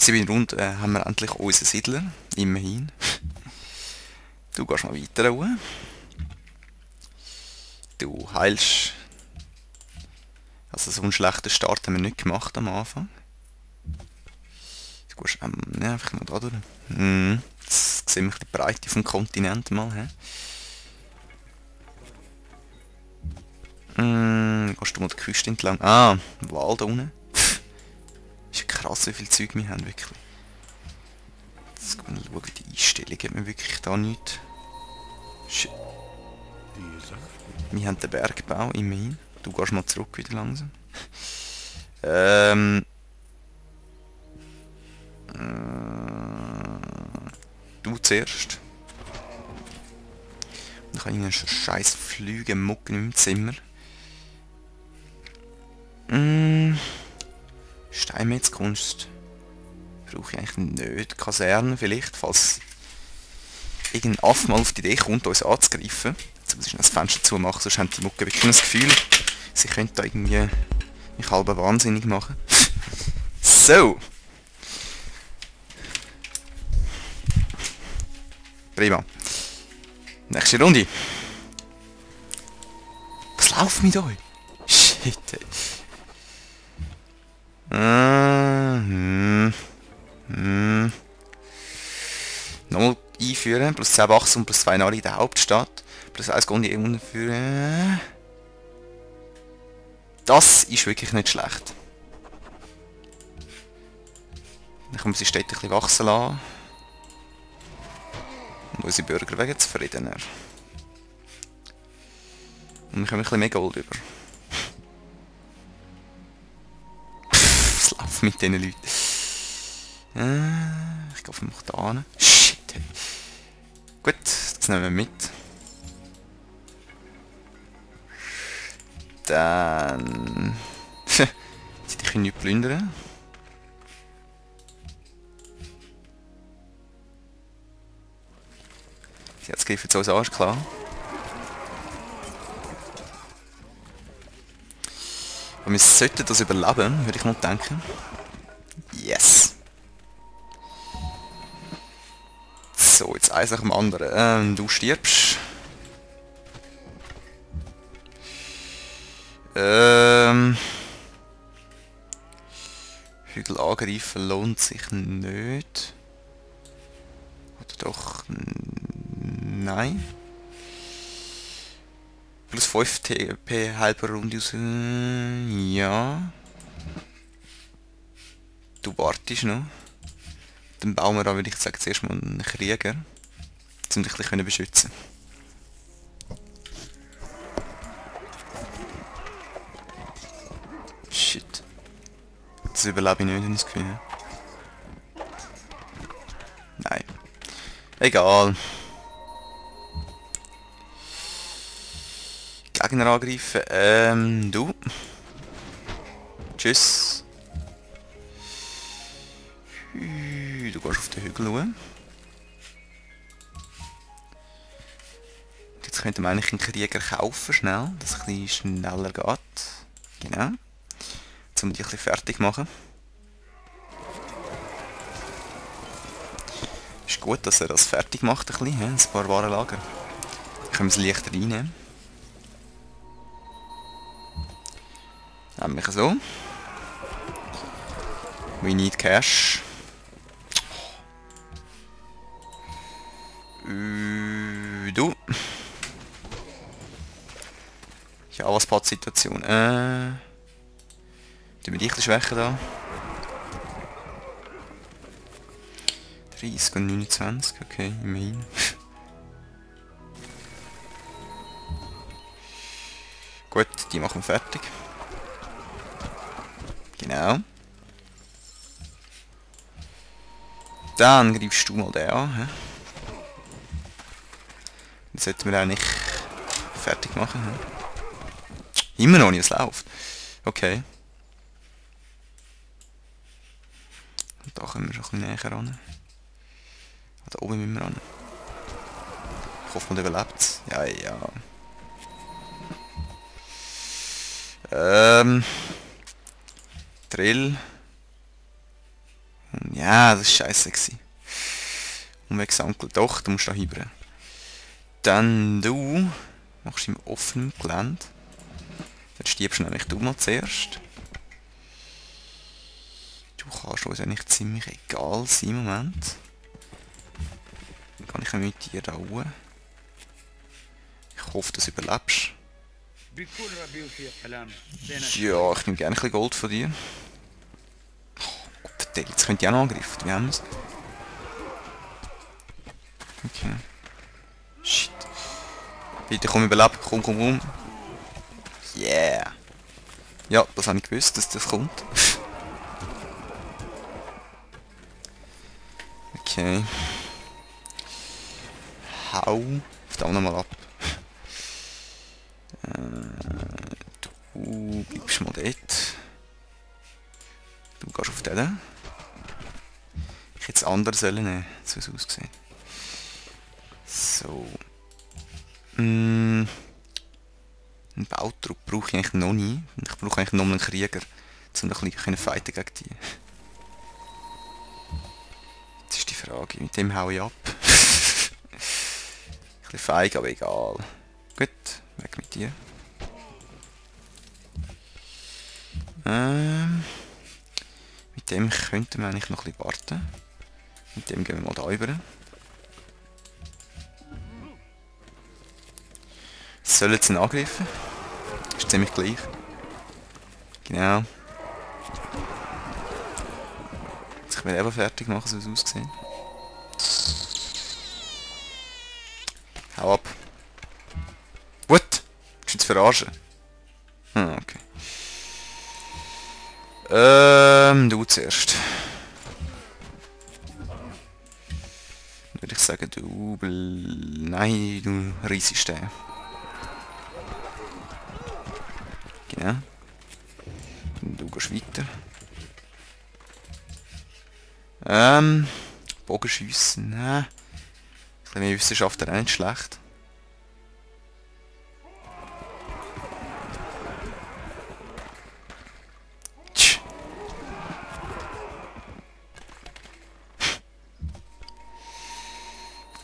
7 Runden haben wir endlich unseren Siedler. Immerhin. Du gehst mal weiter raus. Du heilst. Also so einen schlechten Start haben wir nicht gemacht am Anfang. Du gehst ja, einfach mal da durch. Jetzt sehen wir die Breite vom Kontinent mal. Gehst du mal die Küste entlang? Ah, Wald da unten. Ist ja krass, wie viel Zeug wir haben, wirklich. Jetzt gehen wir schauen, die Einstellung hat mir wirklich da nichts. Wir haben den Bergbau, immerhin. Du gehst mal zurück wieder langsam. Du zuerst. Dann kann ich einen scheiß Flügen mucken im Zimmer. Steinmetzkunst brauche ich eigentlich nicht. Kaserne vielleicht, falls irgendein Aff mal auf die Idee kommt, uns anzugreifen. Jetzt muss ich das Fenster zumachen, sonst haben die Mucke wirklich das Gefühl, sie könnte da irgendwie mich halb wahnsinnig machen. So! Prima. Nächste Runde. Was läuft mit euch? Shit. Nochmal einführen, plus 10 Wachstum, plus 2 Nari in der Hauptstadt, plus 1 Gondi führen. Das ist wirklich nicht schlecht. Dann können wir die Städte ein bisschen wachsen lassen. Und unsere Bürger werden zufriedener. Und wir kommen ein bisschen mehr Gold über. Was läuft mit diesen Leuten? Ich glaube, wir machen da hin. Shit. Gut, das nehmen wir mit. Dann... die können nicht plündern. Jetzt greifen sie uns an, ist klar. Aber wir sollten das überleben, würde ich mal denken. Yes! So, jetzt eins nach dem anderen. Du stirbst. Hügel angreifen lohnt sich nicht. Oder doch... Nein. Plus 5 TP halbe Runde aus. Ja. Du wartest noch. Dann bauen wir an, würde ich sagen, zuerst mal einen Krieger. Um dich ein bisschen beschützen. Shit. Das überlebe ich nicht, habe ich das Gefühl. Nein. Egal. Gegner angreifen. Du. Tschüss. Du gehst auf den Hügel schauen. Jetzt könnte man eigentlich einen Krieger kaufen, schnell, dass es ein bisschen schneller geht. Genau. Jetzt um die ein bisschen fertig machen. Ist gut, dass er das fertig macht, ein bisschen, ein paar Warenlager. Dann können wir es leichter reinnehmen. Nämlich so. We need cash. Du. Ja, was Pattsituation. Tun wir dich ein bisschen schwächer da. 30 und 29, okay, immerhin. Gut, die machen wir fertig. Genau. Dann greifst du mal den an. Den sollten wir eigentlich fertig machen. Immer noch nicht, es läuft. Okay. Und da können wir schon ein bisschen näher ran. Da oben müssen wir ran. Ich hoffe, man überlebt es. Ja, ja. Drill. Und ja, das war scheiße gewesen. Umwegsankel, doch, du musst da rüber. Dann du machst im offenen Gelände. Dann stirbst nämlich du mal zuerst. Du kannst uns eigentlich ziemlich egal sein im Moment. Dann kann ich mit dir rauen. Ich hoffe, dass du überlebst. Ja, ich nehme gerne ein bisschen Gold von dir. Oh, Gott, jetzt könnt ihr auch noch angreifen. Wie haben wir es? Okay. Shit. Bitte komm, überleben. Komm, komm, komm. Yeah. Ja, das habe ich gewusst, dass das kommt. Okay. Hau verdammt nochmal ab. Du bleibst mal dort. Du gehst auf den. Ich hätte es anders sollen nehmen, so es aussieht. So. Einen Bautrupp brauche ich eigentlich noch nie. Ich brauche eigentlich noch einen Krieger, um ein bisschen fighten gegen die. Jetzt ist die Frage, mit dem hau ich ab. Ein bisschen feig, aber egal. Gut, weg mit dir. Mit dem könnten wir eigentlich noch ein bisschen warten. Mit dem gehen wir mal da rüber. Sollen sie ihn angreifen? Ist ziemlich gleich. Genau. Jetzt können wir eben fertig machen, so wie es aussieht. Hau ab. What? Willst du uns verarschen? Ah, okay. Du zuerst. Dann würde ich sagen, du... Nein, du reissest den. Genau. Du gehst weiter. Bogenschiessen, nein. Ein bisschen mehr Wissenschaft wäre auch nicht schlecht.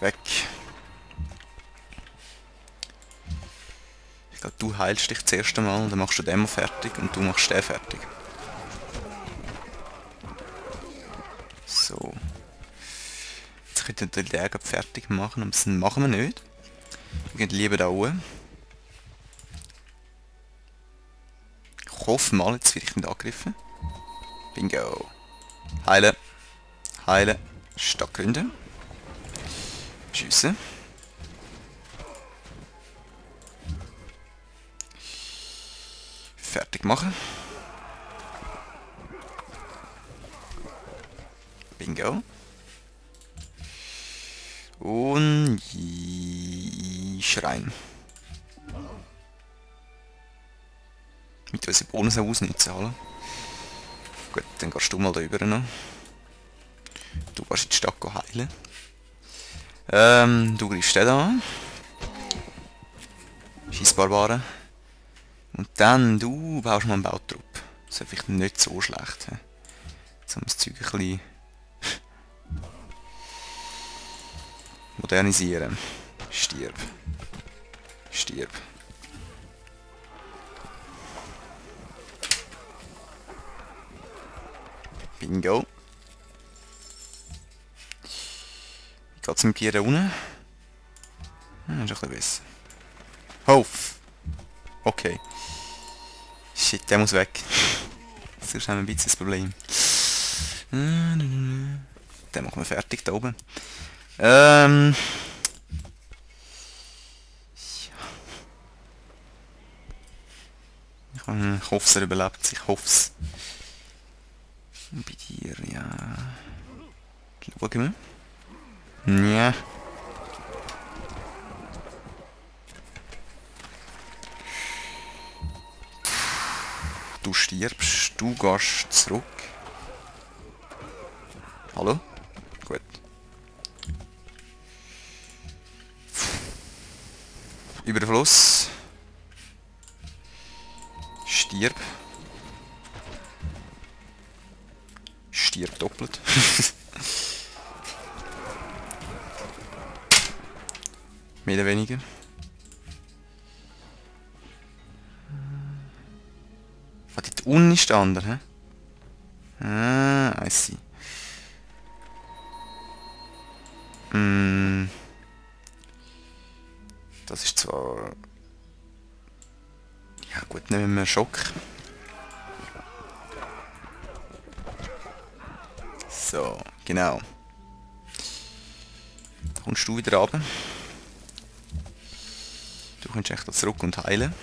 Weg. Ich glaube, du heilst dich das erste Mal, dann machst du den mal fertig und du machst den fertig. So. Jetzt könnten wir den fertig machen, aber das machen wir nicht. Wir gehen lieber da oben. Ich hoffe mal, jetzt werde ich nicht angegriffen. Bingo. Heilen. Heilen. Stadtgründe. Schiessen. Fertig machen. Bingo. Und Schrein. Mit unseren Bonus ausnutzen, oder? Gut, dann gehst du mal da rüber noch. Du gehst in die Stadt heilen. Du greifst den an. Schießbarbaren. Und dann, du baust mal einen Bautrupp. Das ist vielleicht nicht so schlecht. Jetzt haben wir das Zeug ein bisschen modernisieren. Stirb. Stirb. Bingo. Wie geht's mit Bier da unten? Ah, ist ein bisschen besser. Hof! Okay. Shit, der muss weg. Sonst haben wir ein bisschen das Problem. Den machen wir fertig da oben. Ich hoffe, er überlebt. Ich hoffe es. Bei dir, ja. Schauen wir. Ja. Du stirbst, du gehst zurück. Hallo? Gut. Über den Fluss. Stirb. stirbt doppelt. Mehr oder weniger. Ah, dort unten ist der andere, hä? Ah, I see. Das ist zwar... Ja gut, nehmen wir Schock. So, genau. Da kommst du wieder runter. Du kannst echt zurück und heilen.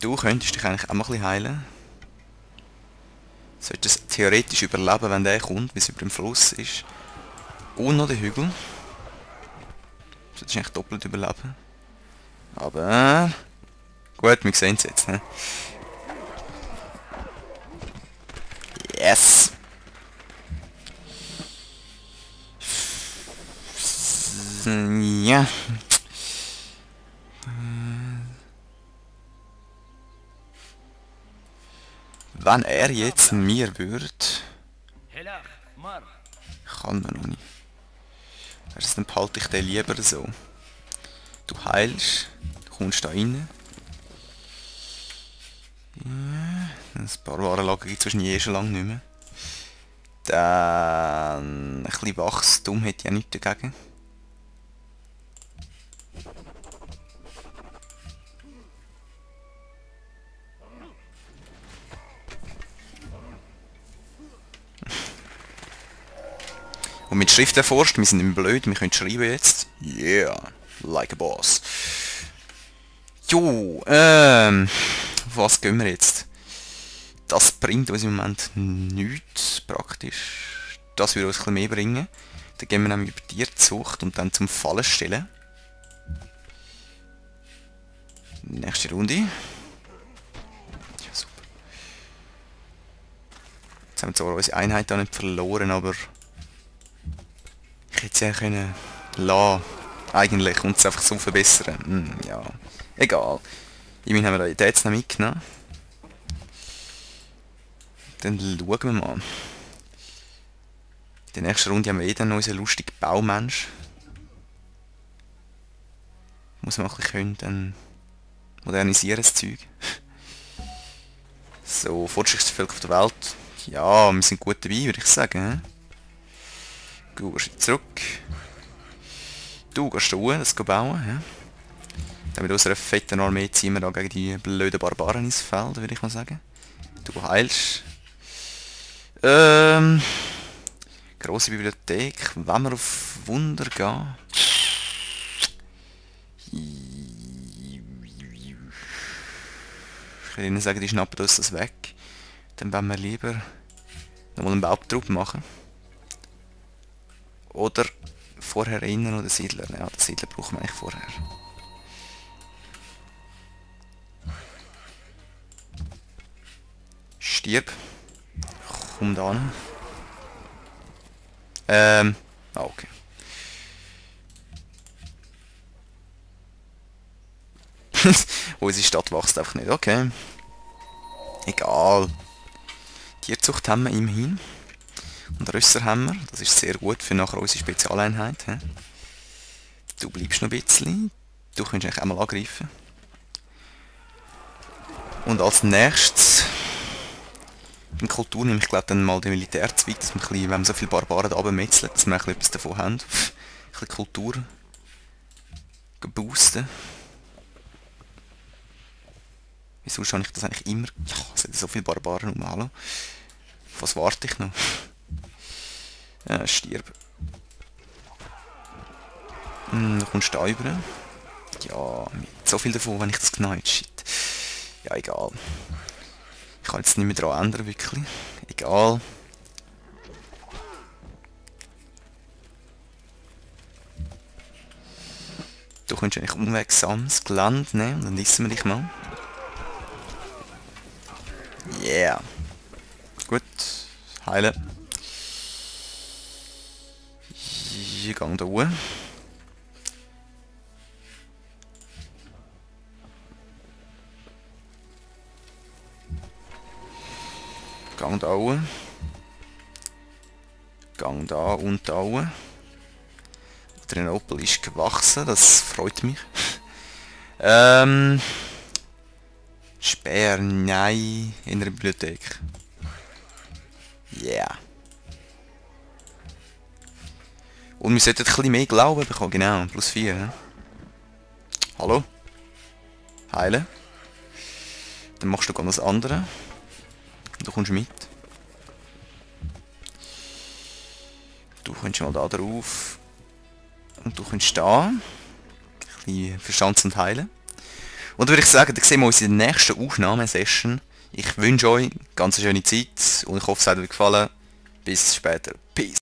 Du könntest dich eigentlich auch mal ein bisschen heilen. Solltest es theoretisch überleben, wenn der kommt, bis über dem Fluss ist. Und noch der Hügel. Solltest eigentlich doppelt überleben. Aber... Gut, wir sehen es jetzt. Ne? Yes! Ja. Wenn er jetzt mir wird... Kann man noch nicht. Dann behalte ich den lieber so. Du heilst, du kommst da rein. Ja, ein paar Warenlager gibt es wahrscheinlich schon lange nicht mehr. Dann... ein bisschen Wachstum hätte ich ja nichts dagegen. Und mit Schrift erforscht, wir sind nicht mehr blöd, wir können schreiben jetzt. Yeah, like a boss. Jo, was gehen wir jetzt? Das bringt uns im Moment nichts praktisch. Das würde uns ein bisschen mehr bringen. Dann gehen wir nämlich über Tierzucht und dann zum Fallenstellen. Nächste Runde. Ja, super. Jetzt haben wir zwar unsere Einheit da nicht verloren, aber... Ich hätte es ja können lassen, eigentlich, und es einfach so verbessern. Ja, egal. Immerhin haben wir den jetzt noch mitgenommen. Dann schauen wir mal. In der nächsten Runde haben wir dann noch unseren lustigen Baumensch. Muss man ein bisschen können, dann modernisieren das Zeug. So, fortschrittlichste Völker auf der Welt. Ja, wir sind gut dabei, würde ich sagen. Du gehst zurück. Du gehst da das bauen. Ja. Dann mit unserer fetten Armee ziehen wir da gegen die blöden Barbaren ins Feld, würde ich mal sagen. Du heilst. Grosse Bibliothek. Wenn wir auf Wunder gehen. Ich kann Ihnen sagen, die schnappen uns das weg. Dann wollen wir lieber nochmal einen Baubtrupp machen. Oder vorher innen oder Siedler. Ja, den Siedler brauchen wir eigentlich vorher. Stirb. Komm da hin. Okay. Unsere Stadt wächst einfach nicht. Okay. Egal. Tierzucht haben wir immerhin. Und Rösser haben wir. Das ist sehr gut für nachher unsere Spezialeinheit. He? Du bleibst noch ein bisschen. Du könntest eigentlich auch mal angreifen. Und als nächstes in Kultur nehme ich glaube dann mal den Militärzweig, dass wir ein bisschen, wenn wir so viele Barbaren da runtermetzeln, dass wir ein bisschen etwas davon haben. Ein bisschen Kultur boosten. Wieso habe ich das eigentlich immer? Ja, es sind so viele Barbaren um. Hallo. Was warte ich noch? Stirb. Da kommst du da rüber. Ja, so viel davon, wenn ich das genau hätte. Shit. Ja, egal. Ich kann jetzt nicht mehr daran ändern, wirklich. Egal. Du könntest eigentlich unwegsam das Gelände nehmen und dann wissen wir dich mal. Yeah. Gut. Heilen. Ich gehe da hoch. Gang da hoch. Gang da und da hoch. Adrianopel ist gewachsen, das freut mich. Speer, nein, in der Bibliothek. Yeah. Und wir sollten ein bisschen mehr Glauben bekommen, genau, +4. Ne? Hallo? Heilen. Dann machst du ganz das andere. Du kommst mit. Du kommst mal da drauf. Und du kommst da. Ein bisschen verschanzen und heilen. Und dann würde ich sagen, dann sehen wir uns in der nächsten Aufnahmesession. Ich wünsche euch eine ganz schöne Zeit und ich hoffe, es hat euch gefallen. Bis später. Peace.